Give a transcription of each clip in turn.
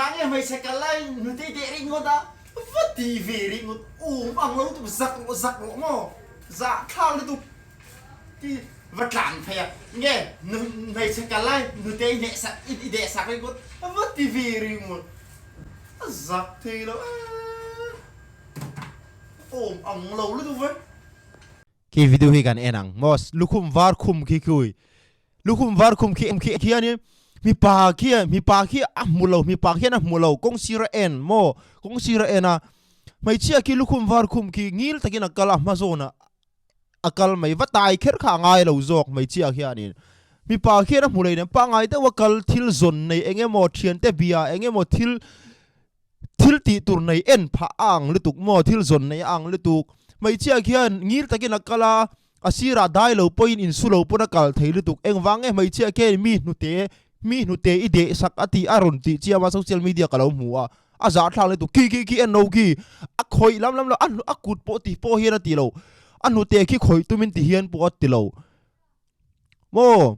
Engvang nge hmeichhe kal lai hnute deh rih ngawt a, va ti ve rih ngawt, um ang lo lutuk, zak rawh zak rawh maw, zahthlak lutuk ti va tlan phei a, nge hmeichhe kal lai hnute i hneh sak i deh sak rih ngawt, va ti ve rih ngawt, a zak thei lo ee, awm ang lo lutuk ve. Khi video hi kan en ang maw lukhum var khum khi khui lukhum var khum khi khi khianin mipa khi mipa khi a hmu lo mipa khian a hmu lo kawng sir a en maw kawng sir a en a hmeichhia khi lukhum var khum khi ngil takin a kal a hma zawnah a kal mai va tai kher kha a ngai lo zawk hmeichhia khianin mipa khian a hmu lo in pangngai deuh a kal thil zawn nei eng emaw thiante bia eng emaw thil Thil tih tur nei en phah a ang lutuk maw? Thil zawn nei a ang lutuk. Hmeichhia khian ngil takin a kal a, a sirah dai lo pawhin insu lo pawn a kal thei lutuk. Engvang nge hmeichhia khian mi hnute, mi hnute i deh sak a tih a rawn tih chiam a, social media ka lo hmu a, a zahthlak lutuk. Khi khi khi en lo khi, a khawih lam lam lo, a a kut pawh ti pawh hian a ti lo, a hnute khi khawih tumin ti hian pawh a ti lo. Maw?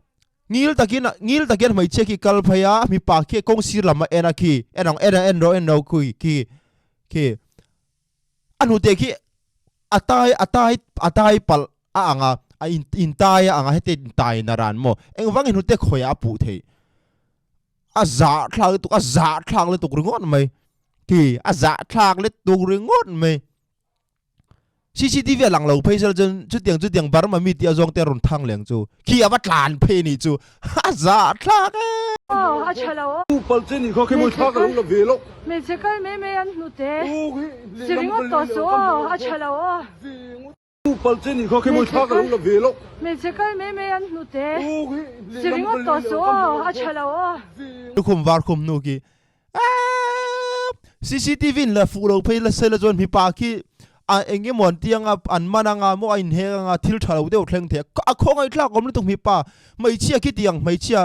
Ngil takin ngil takin hmeichhia khi kal phei a, mipa khi kawng sir lam a en a khi, en ang en a en rawh en rawh khi khi khi a hnute khi a tai a tai a tai palh a ang a, a in in tai a ang a heti in tai na ran maw engvangin hnute khawiah a puh theih a zahthlak lutuk a zahthlak lutuk ringawt mai khi a zahthlak lutuk ringawt mai. CCTV a lang lo phei sel chuan chutiang chutiang Burma mi tih a zawng te a rawn thang leng chu khi a va tlan phei nih chu a za thlak e. Aw a tha lo aw. Tu pal che ni kha khi mawi thla ka lo la ve lo. Hmeichhe kal mai mai an hnute si ringawt tawh suh aw a tha lo aw. Tu pal che ni kha khi mawi thla ka lo la ve lo. Hmeichhe kal mai mai an hnute si ringawt tawh suh aw a tha lo aw. Lukhum var khum hnu khi CCTV in la fuh lo phei la sela chuan mipa khi a eng emaw an ti anga an man anga maw a inhek anga thil tha lo deuh thleng thei a khawngaih thlak awm lutuk mipa hmeichhia khi tiang hmeichhia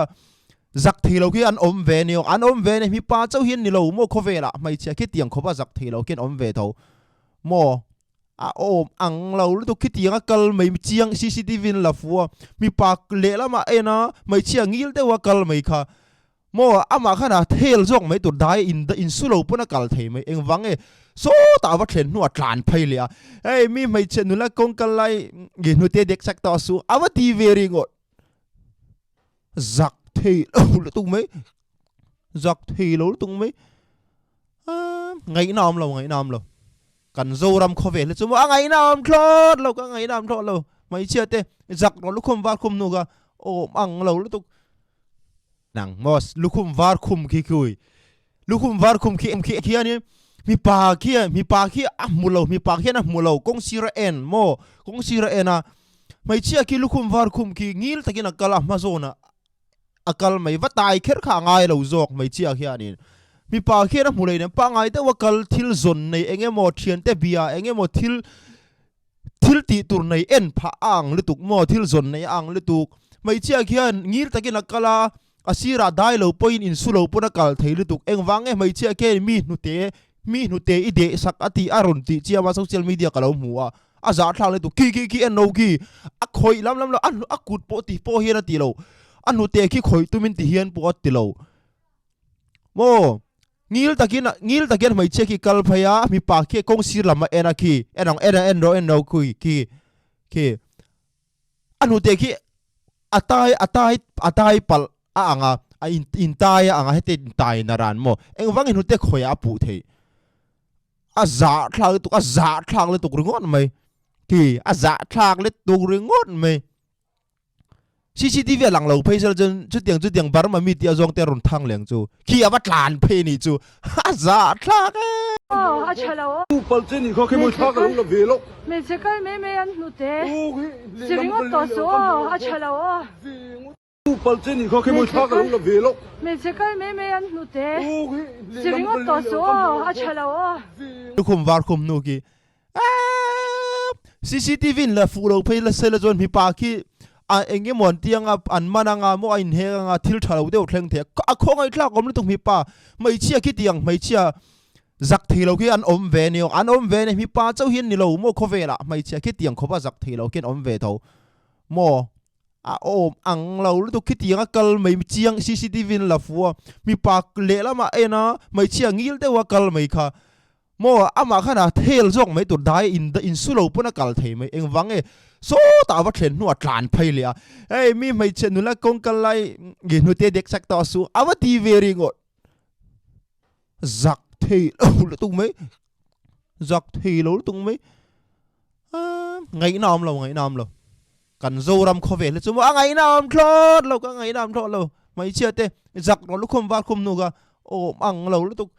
zak thei lo khi an awm ve ni an awm ve ni mipa chauh hi an ni lo maw khawvelah hmeichhia khi tiang khawpa zak thei lo khi an awm ve tho maw a awm ang lo lutuk khi tiang a kal mai chiang CCTV in la fuh a mipa lehlamah a en a hmeichhia ngil deuh a kal mai kha Maw amah khan a thel zawk mai tur dai in in su lo pawn a kal thei mai engvang nge sawtah a va thlen hnuah tlan phei leh a hei mi hmeichhe nula kawng kal lai nge hnute dek sak tawh a su a va ti ve ringawt zak thei lo lutuk mai zak thei lo lutuk mai aaa ngaihna a awm lo ngaihna a awm lo kan Zoram khawvel hi chu maw a ngaihna a awm thlawt lo ka ngaihna a awm thlawt lo hmeichhia te zak rawh lukhum var khum hnu kha awm ang lo lutuk. Nang maw lukhum var khum khi khui lukhum var khum khi khi khianin mipa khi mipa khi a hmu lo mipa khian a hmu lo kawng sir a en maw kawng sir a en a hmeichhia khi lukhum var khum khi ngil takin a kal a hma zawnah a kal mai va tai kher kha a ngai lo zawk hmeichhia khianin mipa khian a hmu lo in pangngai deuh a kal thil zawn nei eng emaw thiante bia eng emaw thil Thil tih tur nei en phah a ang lutuk maw? Thil zawn nei a ang lutuk. Hmeichhia khian ngil takin a kal a, a sirah dai lo pawhin insu lo pawn a kal thei lutuk. Engvang nge hmeichhia khian mi hnute, mi hnute i deh sak a tih a rawn tih chiam a, social media ka lo hmu a, a zahthlak lutuk. Khi khi khi en lo khi, a khawih lam lam lo, a a kut pawh ti pawh hian a ti lo, a hnute khi khawih tumin ti hian pawh a ti lo maw? Ngil takin ngil takin hmeichhia khi kal phei a, mipa khi kawng sir lam a en a khi, en ang en a en rawh en rawh khi khi khi a hnute khi a tai a tai a tai palh a ang a, a in in tai a ang a heti in tai na ran maw engvangin hnute khawiah a puh theih a zahthlak lutuk a zahthlak lutuk ringawt mai khi a zahthlak lutuk ringawt mai. CCTV a lang lo phei sel chuan chutiang chutiang Burma mi tih a zawng te a rawn thang leng chu khi a va tlan phei nih chu a za thlak e. Aw a tha lo aw. Tu pal che ni kha khi mawi thla ka lo la ve lo. Hmeichhe kal mai mai an hnute si ringawt tawh suh aw a tha lo aw. Tu pal che ni kha khi mawi thla ka lo la ve lo. Hmeichhe kal mai mai an hnute si ringawt tawh suh aw a tha lo aw. Lukhum var khum hnu khi CCTV in la fuh lo phei la sela chuan mipa khi a eng emaw an ti anga an man anga maw a inhek anga thil tha lo deuh thleng thei a khawngaih thlak awm lutuk mipa hmeichhia khi tiang hmeichhia zak thei lo khi an awm ve ni an awm ve ni mipa chauh hi an ni lo maw khawvelah hmeichhia khi tiang khawpa zak thei lo khi an awm ve tho maw. A awm ang lo lutuk khitiang a kal mai chiang cctv in la fu a, mipa lehlamah en a hmeichhia ngil deuh a kal mai kha maw amah khan a thel zawk mai tur dai in insu lo pawn a kal thei mai engvang nge sawtah a va thlen hnuah tlan phei leh a hei mi hmeichhia nula kawng kal lai nge hnute dek chak tawh a su a va ti ve ringawt zak thei lo lutuk mai zak thei lo lutuk mai aaa ngaihna awm lo ngaihna awm lo. Kan Zoram khawvel hi chu maw a ngaihnawm thlawt lo ka ngaihnawm thlawt lo hmeichhia te zak rawh lukhum var khum hnu kha awm ang lo lutuk.